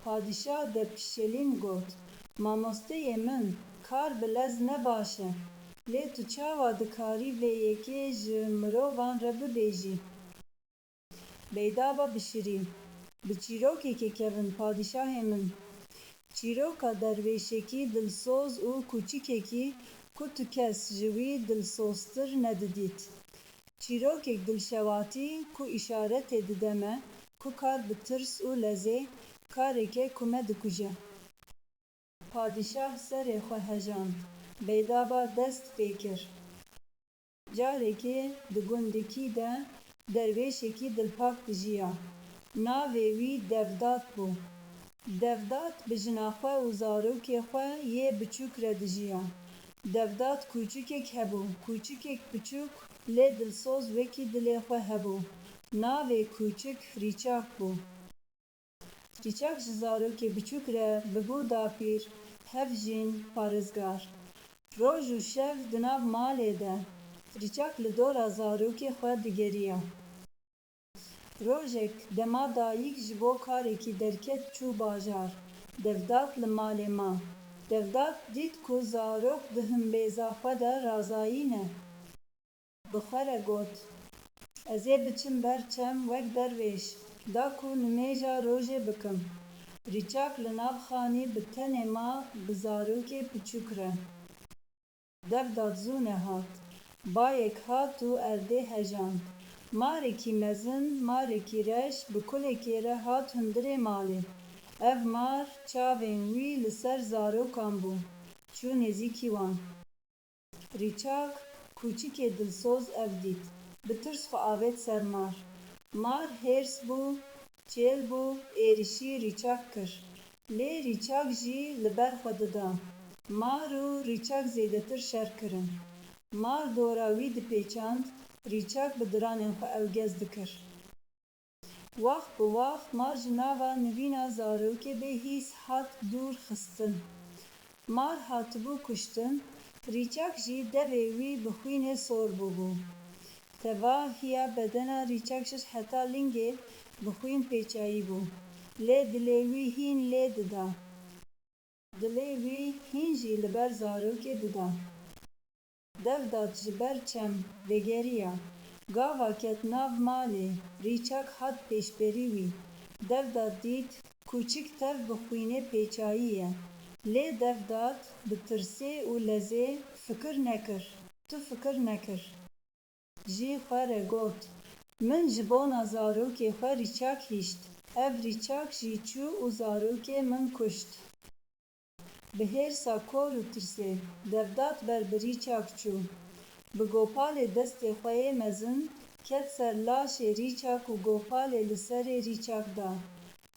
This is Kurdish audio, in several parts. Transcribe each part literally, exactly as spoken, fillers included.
Padîşah depişelîn got, Mamosteyê min, kar bi lez ne baş e, lê tu çawa dikarî vê yekê ji mirovan re bibêjî? Beydaba bişirî, Bi çîrokekê kevin, padîşahê min. Çîroka dervêşekî dilsoz û kûçikekî ku tu kes ji wî dilsoztir nedidît. Çîrokek dilşewatî ku îşaretê dide me ku kar bi tirs û lezê karek e ku me dikuje. Padîşah serê xwe hejand, Beydaba dest pê kir. Carekê di gundikî de dervêşekî dilpak dijiya. Navê wî Devdat bû. Devdat bi jina xwe û zarokê xwe yê biçûk re dijiya. Devdat kûçikek hebû, kûçikek biçûk lê dilsoz wekî dilê xwe hebû. Navê kûçik Rîçak bû. Rîçak ji zarokê biçûk re bibû dapîr, hevjîn, parêzgar. Roj û şev di nav malê de Rîçak li dora zarokê xwe digeriya. Rojek dema dayik ji bo karekî derket çû bajar, Devdat li malê ma. Devdat dît ku zarok di himbêza xwe de razayî ne. Bi xwe re got, Ez ê biçim ber çem wek dervêş, da ku nimêja rojê bikim. Rîçak li nav xanî bi tenê ma bi zarokê piçûk re. Devdat zû nehat. Bayek hat û erdê hejand. Marekî mezin, marekî reş bi kulekê re hat hundirê malê. Ev mar çavên wî li ser zarokan bû. Çû nêzîkî wan. Rîçak, kûçikê dilsoz ev dît. Bi tirs xwe avêt ser mar. Mar hêrs bû, çêl bû, êrişî Rîçak kir. Lê Rîçak jî li ber xwe dida. Mar û Rîçak zêdetir şer kirin. Mar dora wî dipêçand, Rîçak bi diranên xwe ewgez dikir. Wax bi wax mar ji nava nivîna zarokê bê hîs hat dûr xistin. Mar hatibû kuştin, Rîçak jî devê wî bi xwînê sor bûbû. Tevahiya bedena Rîçak ji heta lingê bi xwîn pêçayî bû. Lê dilê wî hîn lê dida. Dilê wî hîn jî li ber zarokê dida. Devdat ji ber çem vegeriya. Gava ket nav malê, Rîçak hat pêşberî wî. Devdat dît kûçik tev bi xwînê pêçayî ye. Lê Devdat bi tirsê û lezê fikir nekir. Tu fikir nekir. Ji xwe re got, Min ji bona zarokê xwe Rîçak hişt. Ev Rîçak jî çû û zarokê min kuşt. Bi hêrsa kor û tirsê Devdat ber bi Rîçak çû. Bi gopalê destê xwe yê mezin ket ser laşê Rîçak û gopalê li serê Rîçak da.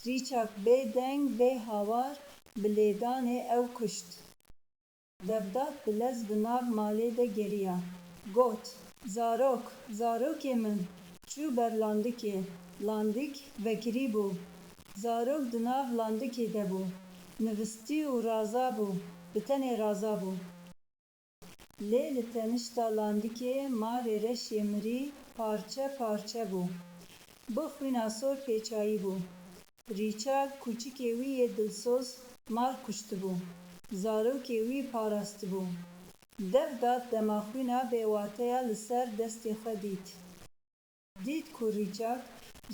Rîçak bê deng, bê hawar, bi lêdanê ew kuşt. Devdat bi lez di nav malê de geriya. Got, Zarok, zarokê min! Çû ber landikê. Landik vekirî bû. Zarok di nav landikê de bû. Nivistî û raza bû. Bi tenê raza bû. Lê li tenişta landikê marê reşê mirî parçe parçe bû. Bi xwîna sor pêçayî bû. Rîçak kûçikê wî yê dilsoz mar kuştibû, zarokê wî parastibû. Devdat dema xwîna bêwateya li ser destê xwe dît. Dît ku Rîçak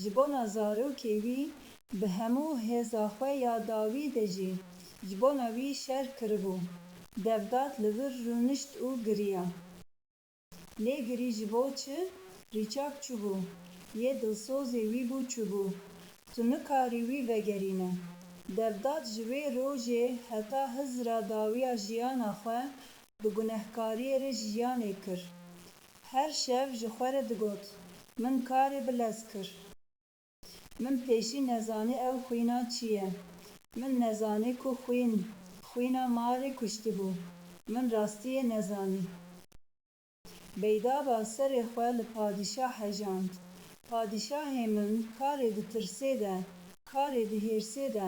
ji bona zarokê wî bi hemû hêza xwe ya dawî de jî ji bona wî şer kiribû. Devdat li vir rûnişt û giriya. Lê girî ji bo çi? Rîçak çûbû. Yê dilsozê wî bû çûbû. Tu nikarî wî vegerîne. Devdat ji wê rojê heta hizra dawiya jiyana xwe bi gunehkariyê re jiyanê kir. Her şev ji xwe re digot, Min karê bi lez kir. Min pêşî nezanî ew xwîna çi ye. Min nezanî ku xwîn, xwîna marê kuştibû. Min rastiyê nezanî. Beydaba serê xwe li padîşah hejand. Padîşahê min, karê di tirsê de, karê di hêrsê de,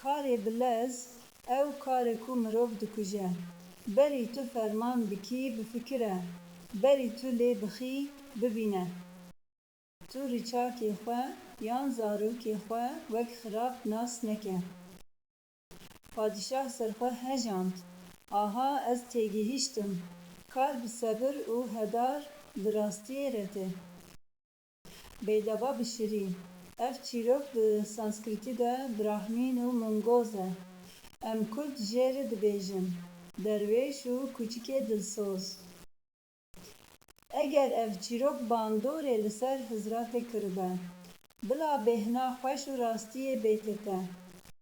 karê bi lez, ew kar e ku mirov dikuje. Berî tu ferman bikî, bifikire. Berî tu lê bixî, bibîne. Tu rîçakê xwe yan zarokê xwe wek xirab nas neke. Padîşah ser xwe hejand. Aha ez têgihîştim. Kar bi sebir û hedar di rastiyê re tê. Beydaba Bişirî. Ev çîrok bi sanskritî de Brahmîn û Mungoz e. Em kurd jê re dibêjin derwêş û kûçikê dilsoz. Eger ev çîrok bandorê li ser Hizratê kiribe, bila bêhna xweş û rastiyê bête te.